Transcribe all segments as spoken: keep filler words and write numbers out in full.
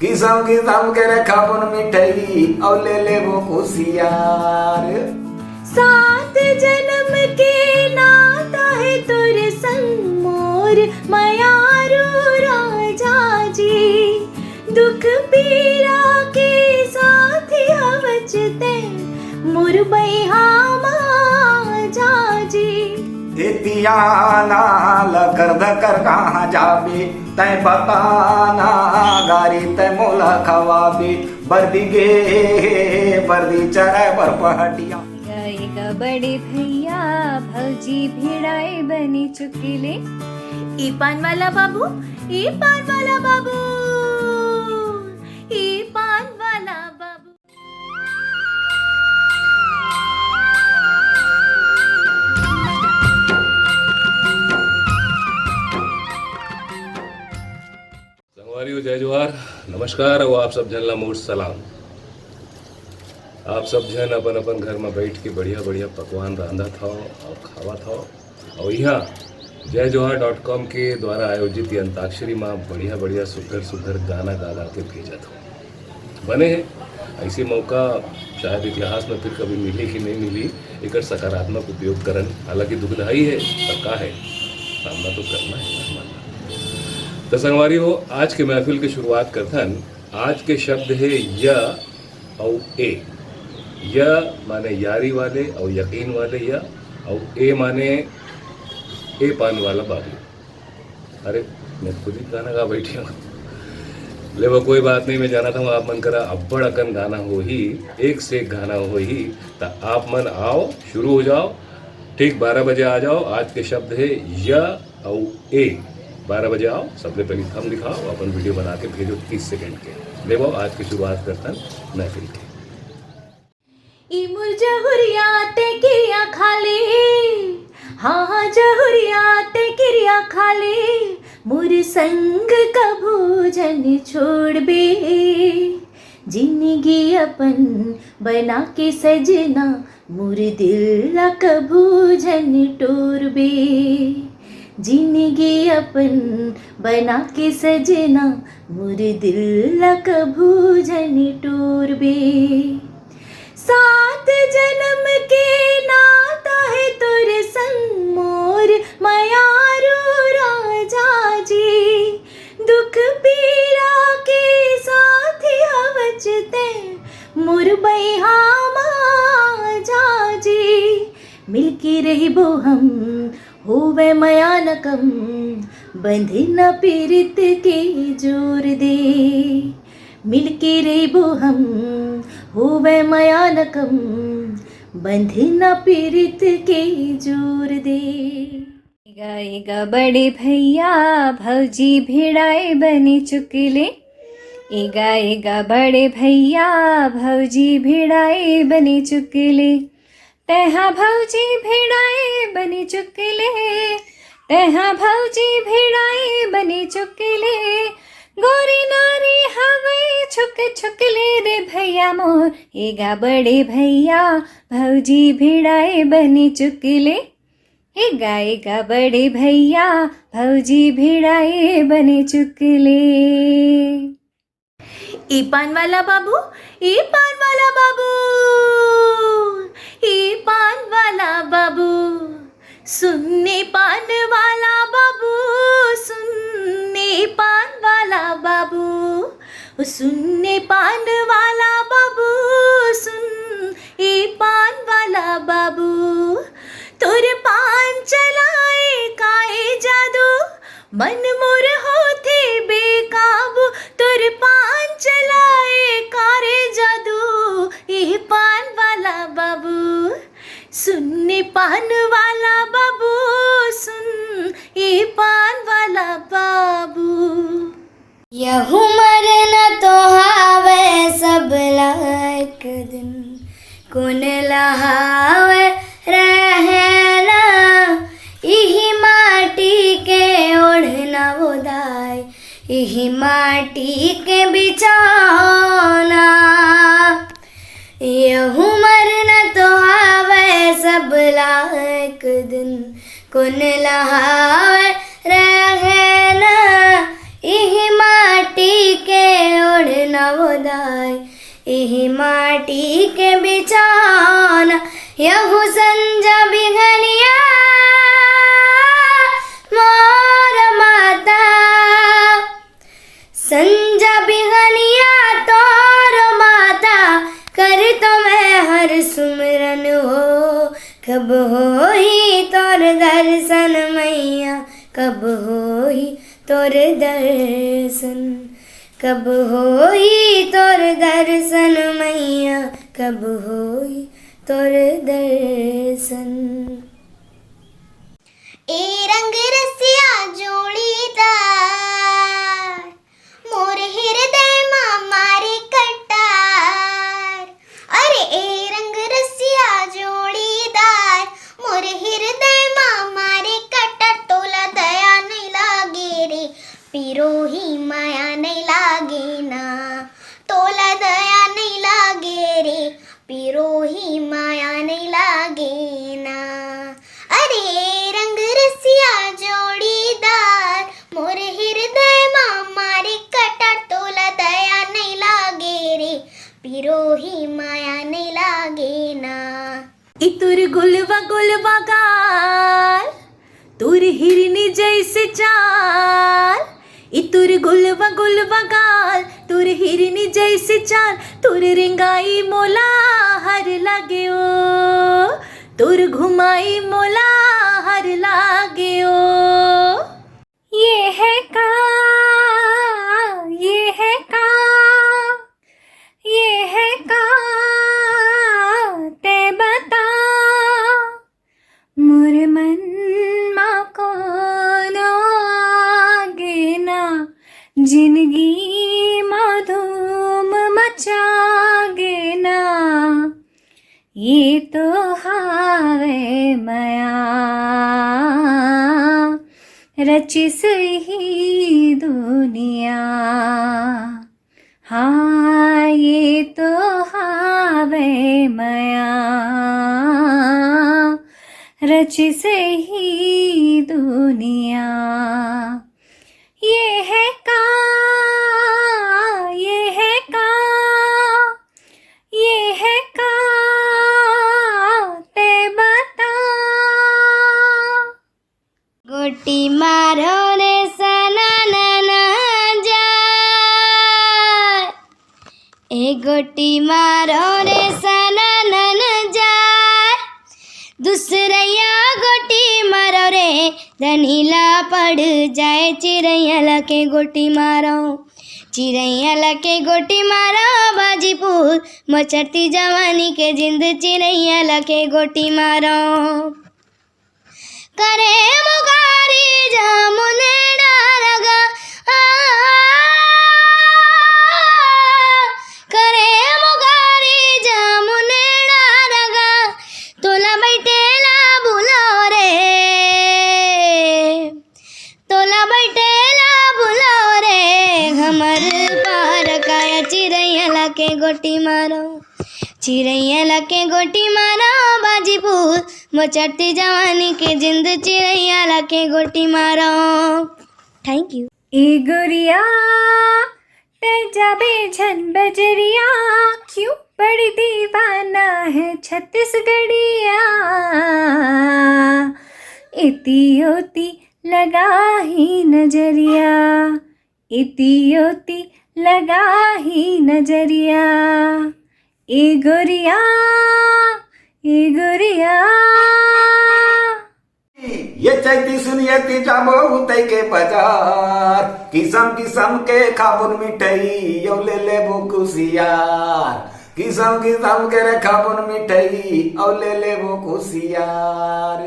किसम किसम के रखाबोन मिठाई, अउ ले लेबो कुसियार। सात जन्म के नाता हे तोर संग मोर मयारू राजा जी। दुख पीरा के साथी हवच तैं मोर बइहा माजा जी। ए तियाना लकर धकर कहाँ जाबे, तैं बताना गारी तैं मोला खवाबे। बरदी गे, बरदी चराय बर पहटिया। गए ग बड़े भैया, भौजी भिड़ाए बने चुकले। ए पान वाला बाबू, ए पान वाला बाबू, ए पान वाला बाबू। संगवारी हो, जय जोहार, नमस्कार, अउ आप सब झन ला मोर सलाम। आप सब झन अपन अपन घर में बैठ के बढ़िया बढ़िया पकवान रांधत हव अउ खावत हव, अउ इहाँ जय जोहार डॉट कॉम के द्वारा आयोजित ये अंताक्षरी में बढ़िया बढ़िया सुघर सुघर गाना गा गा के भेजत हव। बने हे, ऐसे मौका शायद इतिहास में फिर कभी मिली कि नहीं मिली, एकर सकारात्मक उपयोग करन। हालांकि दुखदाई हे, पर का हे, सामना तो करना हे ना मन। तो संगवारी हो, आज के महफिल के शुरुआत करथन। आज के शब्द हे य अउ ए। य माने यारी वाले अउ यकीन वाले य, अउ ए माने ए पान वाला बाबू। अरे, मैं खुद ही गाना गा बैठी हूँ। ले वो कोई बात नहीं, मैं जानत हूँ आप मन करा अब्बड़ अकन गाना होही, एक से एक गाना होही, त आप मन आओ, शुरू हो जाओ, ठीक बारह बजे आ जाओ। आज के शब्द हे य अउ ए। बारह बजे आओ, सबले पहले थंब दिखाओ, अपन वीडियो बना के भेजो तीस सेकंड के। ले वो आज की शुरुआत करथन महफिल के। ई मोर जहुरिया ते किरिया खाली, हाँ, हाँ, जहुरिया ते किरिया खाली, मोर संग कभू झन छोड़बे। जिनगी अपन बना के सजना, मोर दिल ला कभू झन टोरबे। जिनगी अपन बना के सजना, मोर दिल ला कभू झन टोरबे। सात जन्म के नाता हे तोर संग मोर मयारू राजा जी। दुख पीरा के साथी हवच तैं मोर बइहा माजा जी। मिलके रहिबो हम होवय मया न कम, बंधे न पीरित के जोर दे। मिलके रहिबो हम होवय मया न कम, बंधे न पीरित के जोर दे। एगा एगा बड़े भैया, भौजी भिड़ाए बने चुकले। एगा एगा बड़े भैया, भौजी भिड़ाए बने चुकले। तैहा भौजी भिड़ाए बने चुकले, तैहा भौजी भिड़ाए बने चुकले। गोरी नारी हवे छुक छुकले रे भैया मोर। एगा बड़े भैया, भौजी भिड़ाए बने चुकले। एगा एगा बड़े भैया, भौजी भिड़ाए बने चुकले। ए पान वाला बाबू, ए पान वाला बाबू, ए पान वाला बाबू, सुन ए पान वाला बाबू, सुन ए पान वाला बाबू, ओ सुन ए पान वाला बाबू, सुन ए पान वाला बाबू। तोर पान चलाए काए जादू, मन मोर होथे बेकाबू। तोर पान चलाए कारे जादू, ए पान वाला बाबू। सुन ए पान वाला बाबू, सुन ए पान वाला बाबू। यहू मरना तो हावय सबला एक दिन, कोन ला हावय रहना। इही माटी के ओढ़ना वो दाई, इही माटी के बिछौना। यहू मरना तो हावय सबला एक दिन, कोन ला हावय रहना। इही माटी के ओढ़ नवोदय। एही माटी के बिछौना, यहू संझा बिहनिया, मोर माता। संझा बिहनिया तोर माता, कर तो मैं हर सुमरन हो। कब होही तोर दर्शन मैया, कब होही तोर दर्शन, कब होही तोर दर्शन मैया, कब होही तोर दर्शन। ए रंग रसिया जोड़ीदार, मोर हिरदय मा मारे कटार। अरे ए रंग रसिया जोड़ीदार, मोर हिरदय मा मारे कटार। तोला दया नइ लागे रे, पिरोही माया नइ लागे ना। तोला दया नइ लागे रे, पिरोही माया नइ लागे ना। अरे रंग रसिया जोड़ीदार, मोर हिरदय मा मारे कटार। तोला दया नइ लागे रे, पिरोही माया नइ लागे ना। इतुर गुलवा गुलवा गाल, तुर हिरनी जैसे चाल। इतुर गुलवा गुलवा गाल, तुर हिरनी जैसे चाल। तुर रेंगाई मोला हर लागे ओ, तुर घुमाई मोला हर लागे ओ। ये है का, ये है का, ये है का, तै बता। मोर मन मा कोनो आगे ना, जिनगी मा धूम मचागे ना। ये तो हावे मया, रचिस ही दुनिया। हाँ, ये तो हावे मया, रचिस ही दुनिया। ये है का, ये है का, ये है का, तै बता। गोटी मारो रे सनानन जाय, ए गोटी मारो रे सनानन जाय। दूसरैया गोटी मारो रे, धनिला पड़ जाय। चिरैया लके गोटी मारो, चिरैया लके गोटी मारो, बाजीपुर मचरती जवानी के जिंद। चिरैया लके गोटी मारो। करे मुगारी जामुनेड़ा रगा, आ, करे मुगारी जामुनेड़ा रगा, तोला बैठेला बुलाओ रे, तोला बैठेला बुलाओ रे, हमर पार काया। चिरैया लके गोटी मारो, चिरैया लके गोटी मारो, बाजीपुर मचरती जवानी के जिंद। चिरैया लके गोटी मारो। Thank you। ए गोरिया, तै जाबे झन बजरिया, क्यों बड़ी दीवाना है छत्तीसगढ़िया। इति ओती लगा ही नजरिया, इति ओती लगा ही नजरिया। ए गोरिया, ए गोरिया। ये चैती सुनिए ती जाबो उतई के बाजार, किसम किसम के खाबुन मिठाई, यो ले लेबो कुसियार। किसम किसम के रे खाबुन मिठाई, औ ले लेबो कुसियार।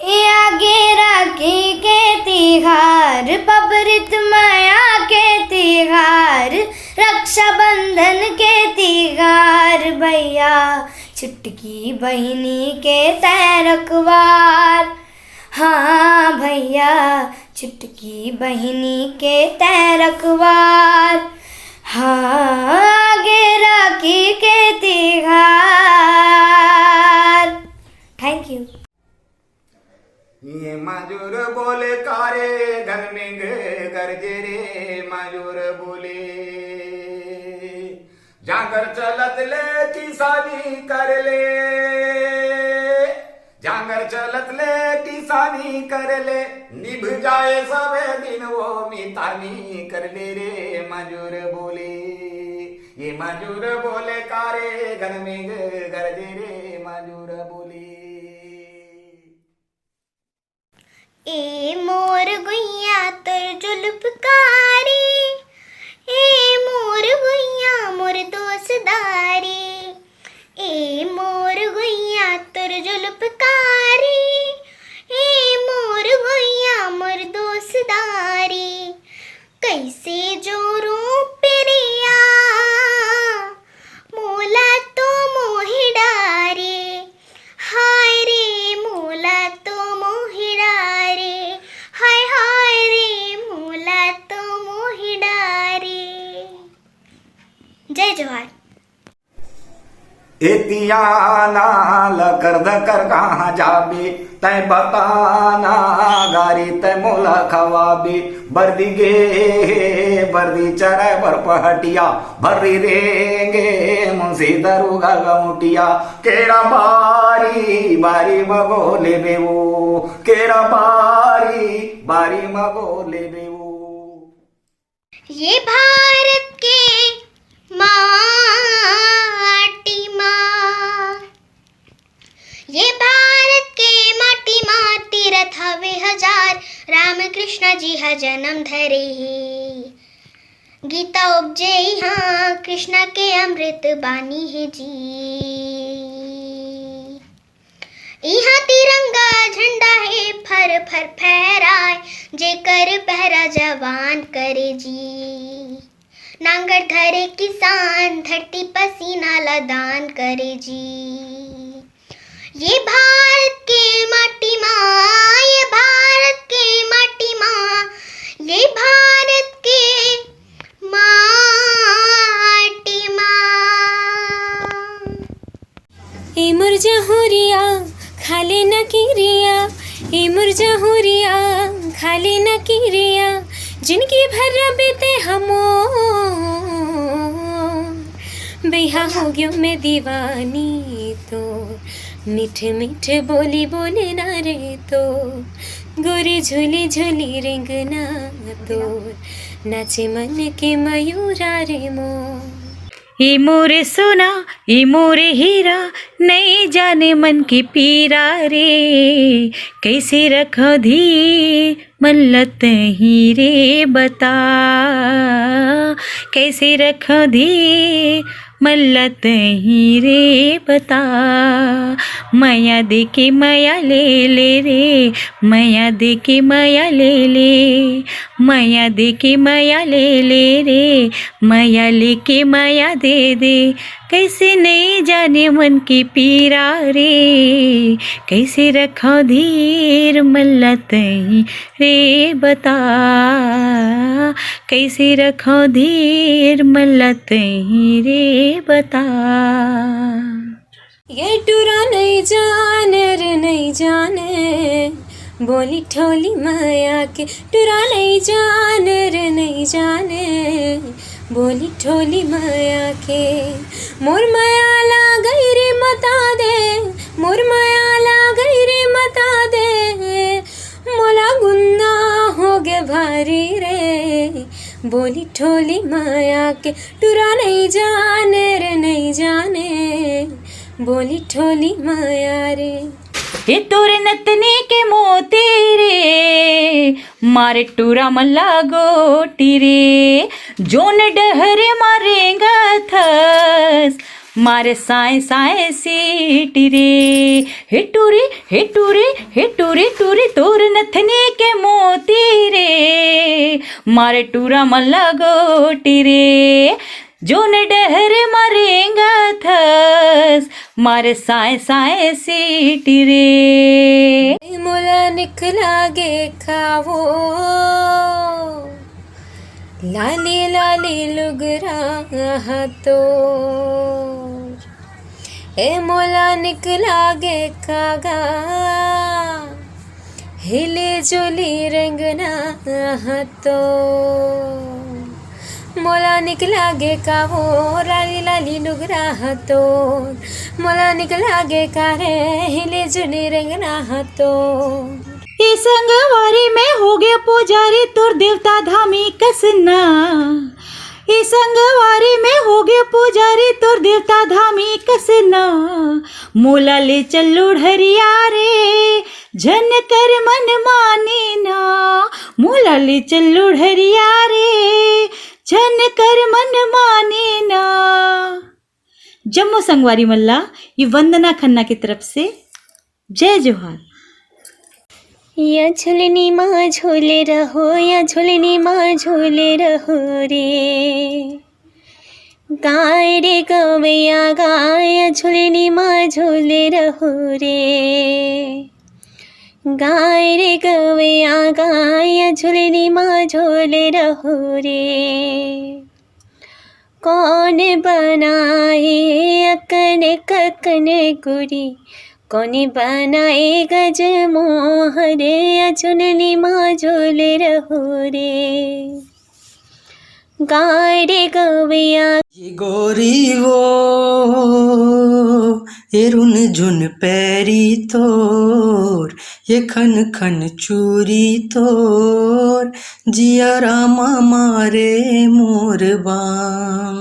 ए आगे राखी के तिहार, पबरित मया के तिहार, रक्षाबंधन के तिहार, भैया छुटकी बहिनी के तै रखवार। हाँ भैया, छुटकी बहिनी के तै रखवार। हाँ, आगे राखी के तिहार। Thank you। ये मजूर बोले कारे घर में गए जे रे मजूर बोले, जांगर चलत ले किसानी कर ले, जांगर चलत ले किसानी कर ले, निभ जाए सब दिन वो मितानी कर ले रे मजूर बोले। ये मजूर बोले का रे, घन मेघ गरजे रे मजूर बोले। ए मोर गुइया तोर जुल्फ कारी, ए मोर गुइया मोर दोस्त दारी। ए मोर गुइया तोर जुल्फ कारी, ए मोर गुइया मोर दोस्त दारी। कैसे जोरूं पिरिया, मोला तो मोहि डारे। हाय रे, मोला तो मोहि डारे। हाय हाय रे, मोला तो मोहि डारे। जय जोहार। ए तियाना ल कर धकर कहाँ जाबे, तैं बताना गारी तैं मोला खवाबे। बरदी गे हे बरदी चराय बर पहटिया, भर्री रेंगे मुंशी दरुगा गौटिया। केरा बारी बारी मगो लेबे वो, केरा बारी बारी मगो लेबे वो। ये भारत के माटी मा, ये भारत के माटी मा तीरथ हवे हजार, राम कृष्ण जी ह जन्म धरे हे। गीता उपजे इहाँ, कृष्ण के अमृत बानी हे जी। इहाँ तिरंगा झंडा हे, फर फर फहराय, जेकर पहरा जवान करे जी। नांगर धरे किसान, धरती पसीना ला दान करे जी। ये भारत के माटी मा, ये भारत के माटी मा, ये भारत के माटी मा। ए मोर जहुरिया, खाले न किरिया, ए मोर जहुरिया, खाले न किरिया, जिनगी भर रबे ते हमो। बेहा हो गयो मैं दीवानी तो, मीठ मीठ बोली बोले ना रे तो, गोरी झोली झोली रेंगना तो, नाचे मन के मयूरा रे मो। ए मोरे सोना, ए मोरे हीरा, नइ जाने मन के पीरा रे। कइसे रखव धीर मन ल तहीं रे बता, कइसे रखव धीर मन ल तहीं रे बता। मया दे के मया ले ले रे, मया दे के मया ले ले, मया दे के मया ले ले रे, मया लेके मया दे दे। कइसे नइ जाने मन के पीरा रे, कइसे रखव धीर मन ल तहीं रे बता, कइसे रखव धीर मन ल तहीं रे बता। ये टुरा नइ जाने रे नइ जाने, बोली ठोली मया के। टुरा नइ जाने रे नइ जाने, बोली ठोली मया के। मोर मया लागई रे मता दे, मोर मया लागई रे मता दे, मोला गुन्ना होगे भारी रे। बोली ठोली मया के, टुरा नइ जाने रे नइ जाने, बोली ठोली मया रे। हे तोर नथनी के मोती रे, मारे टुरा मन ला गोटी रे। जोन डहरे मा रेंगत हस, मारे साँय साँय सीटी रे। हे टुरी, हे टुरी, हे टुरी टुरी, तोर नथनी के मोती रे, मारे टुरा मन ला गोटी रे। जोन डहरे मा रेंगत हस, मारे साँय साँय सीटी रे। मोला निक लागे खावो, लाली लाली लुगरा ह तोर। ए मोला निक लागे खागा, हिले जुली रंगना ह तो, मोला निक लागे का वो लाली लाली लुगरा ह तो, मोला निक लागे का रे हिले जुली रंगना ह तो। ए संगवारी में होगे पुजारी तोर देवता धामी कसना। ए संगवारी में होगे पुजारी तोर देवता धामी कसना। मोला ले चल लुढ़रिया रे, झन कर मन माने ना। मोला ले चल लुढ़रिया रे, झन कर मन माने ना। जम्मो संगवारी मन ला ये वंदना खन्ना के तरफ से जय जोहार। या झुलनी मा झूले रहो, या झुलनी मा झूले रहो रे। गाय रे गवैया गाय, या झुलनी मा झूले रहो रे। गाय रे गवैया गाय, या झुलनी मा झूले रहो रे। कौन बनाए अकन ककन गुरी, कौन बनाए गज मोहर, या झुलनी मा झूले रहो रे। गाय रे गवैया। ये गोरी वो, ये रुन झुन पैरी तोर, ये खन खन चूरी तोर, जियरा मा मारे मोर बाम।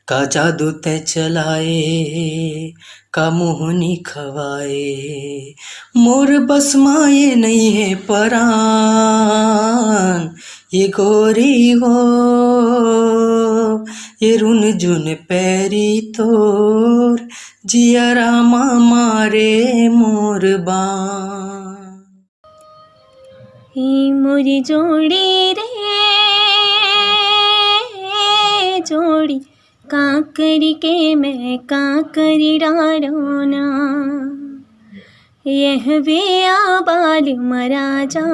का जादू तैं चलाए, का मोहनी खवाए, मोर बस मा ये नइ हे परान। ये गोरी हो, ये रुन झुन पैरी तोर, जियरा मा मारे मोर बान। ए मोरी जोड़ी रे जोड़ी, का करी के मैं का करी डारो ना। यह वे आबाल मराजा,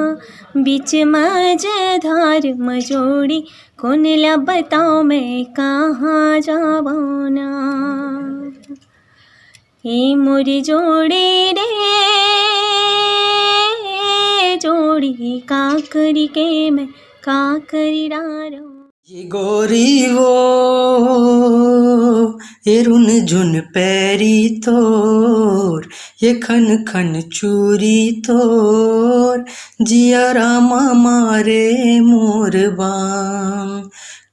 बीच मझधार म जोड़ी, कोन ला बताओ मैं कहाँ जावो ना। ए मोरी जोड़ी रे जोड़ी, का करी के मैं का करी डारो। ये गोरी वो, ये रुन झुन पैरी तोर, ये खन खन चूरी तोर, जियरा मा मारे मोर बाम।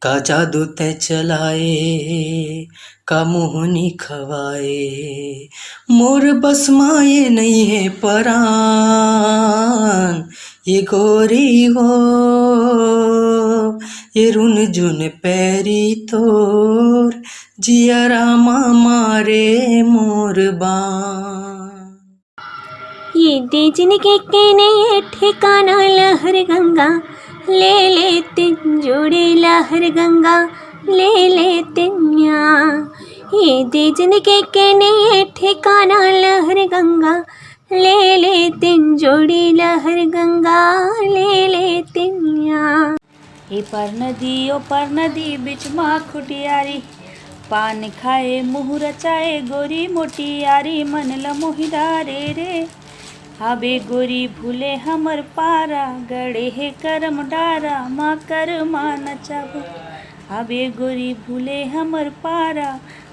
का जादू तैं चलाए, का मोहनी खवाए, मोर बस मा ये नइ हे परान। ये गोरी हो, ये रुन झुन पैरी तोर, जियरा मा मारे मोर बान। ये दे जिनगी के नइ हे ठिकाना लहर गंगा, ले ले तें जोड़ी लहर गंगा, ले ले तें या। ये दे जिनगी के नइ हे ठिकाना लहर गंगा, ले ले तें जोड़ी लहर गंगा, ले ले तें या। ए पार नदी, ओ पार नदी, बीच मा खुटियारी। पान खाए, मुँह रचाए, गोरी मोटी यारी, मन ल मोहि डारे रे। हाबे गोरी भूले हमर पारा, गड़े हे करम डारा, मा कर मा नचाबो। हाबे गोरी भूले हमर पारा,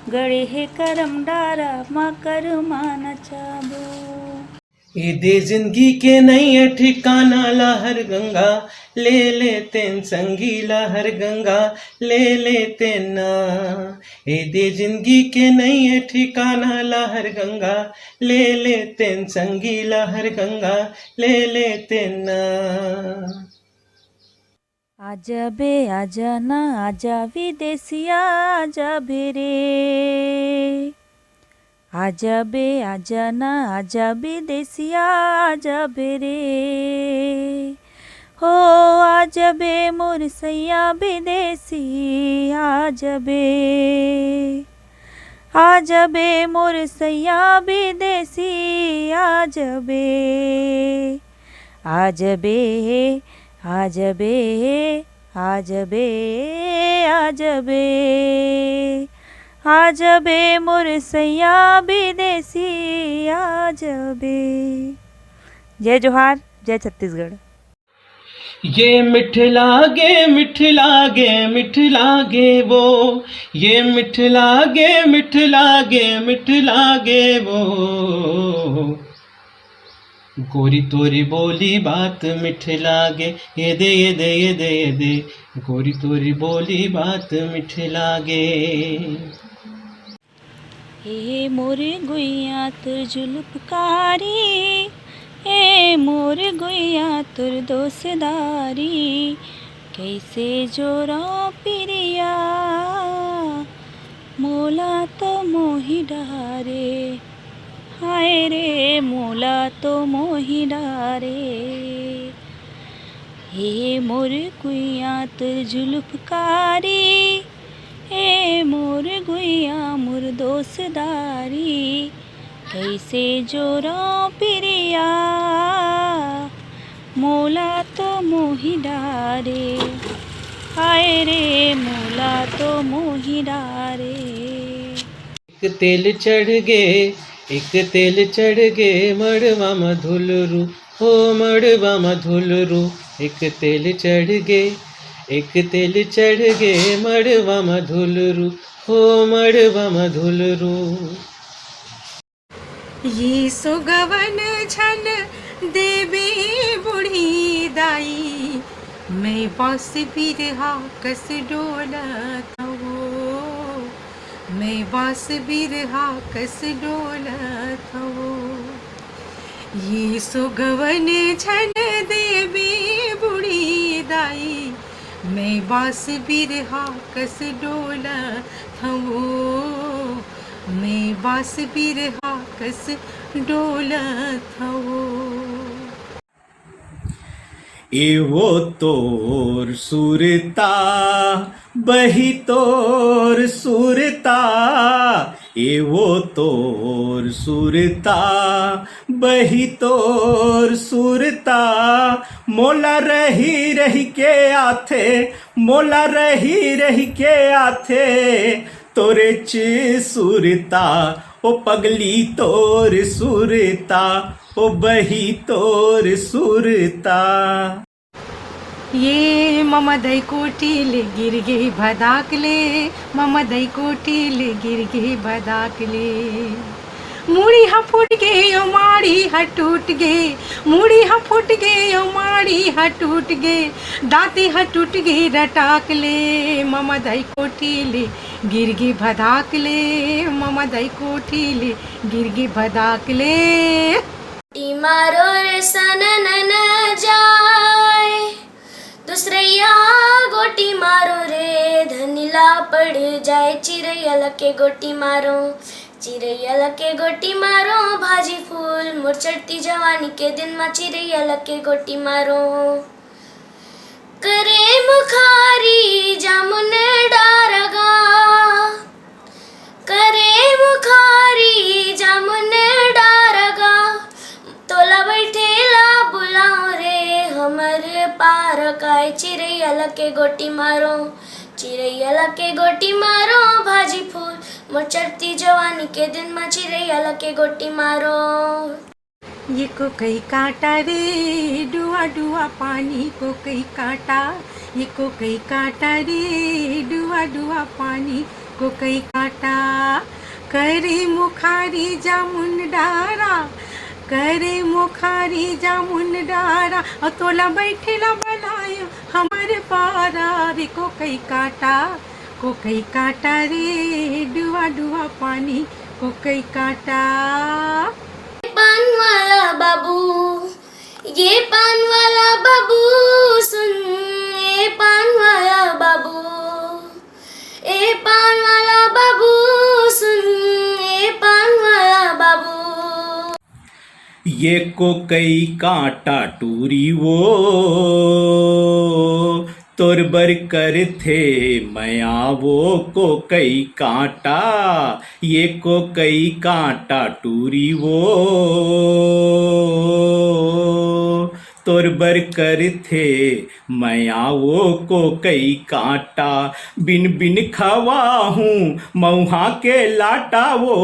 गड़े हे करम डारा, मा कर मा नचाबो। ए दे जिनगी के नइ हे ठिकाना लहर गंगा, ले ले तें संगी लहर गंगा, ले ले तें ना। ए दे जिनगी के नइ हे ठिकाना लहर गंगा, ले ले तें संगी लहर गंगा, ले ले तें ना। आजा बे आजा ना, आजा विदेसिया, आजा बे रे। आजा बे आजा ना, आजा विदेसिया, आजा बे रे। हो आजा बे मोर सैया विदेसी, आजा बे। आजा बे मोर सैया विदेसी, आजा बे। आजा बे, आजा बे, आजा बे, आजा बे। आजा बे मोर सैया विदेसी, आजा बे। जय जोहार। जय छत्तीसगढ़। ये मिठ लागे, मिठ लागे, मिठ लागे वो। ये मिठ लागे, मिठ लागे, मिठ लागे वो। गोरी तोरी बोली बात मिठ लागे। ये दे, ये दे, ये दे, ये दे। गोरी तोरी बोली बात मिठ लागे। ए मोर गुइया तोर जुल्फ कारी, ए मोर गुइया तोर दोसदारी, कैसे जोरो पिरिया, मोला तो मोहि डारे। हाय रे, मोला तो मोहि डारे। हे मोर गुइया तोर जुल्फ कारी, हे मोर गुइया मोर दोसदारी, कैसे जोरो पिरिया, मोला तो मोहि डारे। हाय रे, मोला तो मोहि डारे। एक तेल चढ़ गे, एक तेल चढ़ गे, मड़वा म धुलरू, हो मड़वा म धुलरू। एक तेल चढ़ गे, एक तेल चढ़ गे, मड़वा म धुलरू, हो मड़वा म धुलरू। ये सुगवन झन देबे बुढ़ी दाई, मैं बांस बिरहा कस डोलत हवो, मैं बांस बिरहा कस डोलत हवो। ये सुगवन झन देबे बुढ़ी दाई, मैं बांस बिरहा कस डोलत हवो, मैं बांस बिरहा कस डोलत हवो। एवो तोर सुरता, बही तोर सुरता, एवो तोर सुरता, बही तोर सुरता। मोला रही रही के आथे, मोला रही रही के आथे, तोरेच सुरता, ओ पगली तोर सुरता, ओ बही तोर सुरता। ये ममदई कोठी ले गिर गे भदाक ले, ममदई कोठी ले गिर गे भदाक ले। मुड़ी ह फूट गे, ओ माड़ी ह टूट गे, मुड़ी ह फूट गे, ओ माड़ी ह टूट गे, दांती ह टूट गे रटाक ले। ममदई कोठी ले गिर गे भदाक ले, ममदई कोठी ले गिर गे भदाक ले। गोटी मारो रे सननन जाए, दूसरैया गोटी मारो रे, धनिला पड़ जाए। चिरैया लके गोटी मारो, चिरैया लके गोटी मारो, भाजी फूल मोर चढ़ती जवानी के दिन मा चिरैया लके गोटी मारो। करे मुखारी जामुन डारगा, करे मुखारी जामुन डारगा, तोला बैठेला बुलाओ रे हमर पार। काय चिरैया लके गोटी मारो, चिरैया लके गोटी मारो, भाजी फूल मोर चढ़ती जवानी के दिन मा चिरैया लके गोटी मारो। ये कोकई कांटा रे, डुआ डुआ पानी कोकई कांटा, ये कोकई कांटा रे, डुआ डुआ पानी कोकई कांटा। करे मुखारी जामुन डारा, करे मुखारी जामुन डारा, अउ तोला बैठेला बनायो हमर पारा रे कोकई कांटा, कोकई कांटा रे, डुआ डुआ पानी कोकई कांटा। पान वाला बाबू, ये पान वाला बाबू सुन, ये पान वाला बाबू, ए पान वाला बाबू सुन, ए पान वाला बाबू। ये कोकई कांटा टूरी वो, तोर बर करथे मया वो कोकई कांटा। ये कोकई कांटा टूरी वो, तोर बर करथे मया वो कोकई कांटा, बिन बिन खवाहूँ मऊहा के लाटा वो।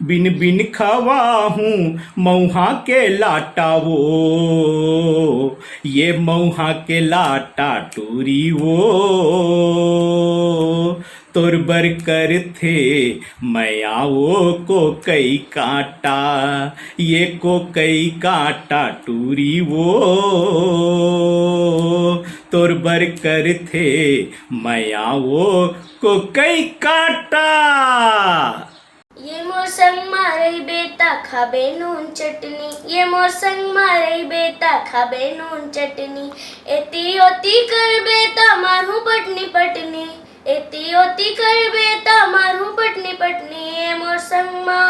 बिन बिन खवाहूँ मऊहा के लाटा वो, ये मऊहा के लाटा टूरी वो। तोर बर करथे मया वो कोकई कांटा, ये कोकई कांटा टूरी वो। तोर बर करथे मया वो कोकई कांटा। ये मोर संग मा रहिबे त खाबे नून चटनी, ये मोर संग मा रहिबे त खाबे नून चटनी। एती ओती करबे त मारहूँ पटनी पटनी, एती ओती करबे त मारहूँ पटनी पटनी। ये मोर संग मा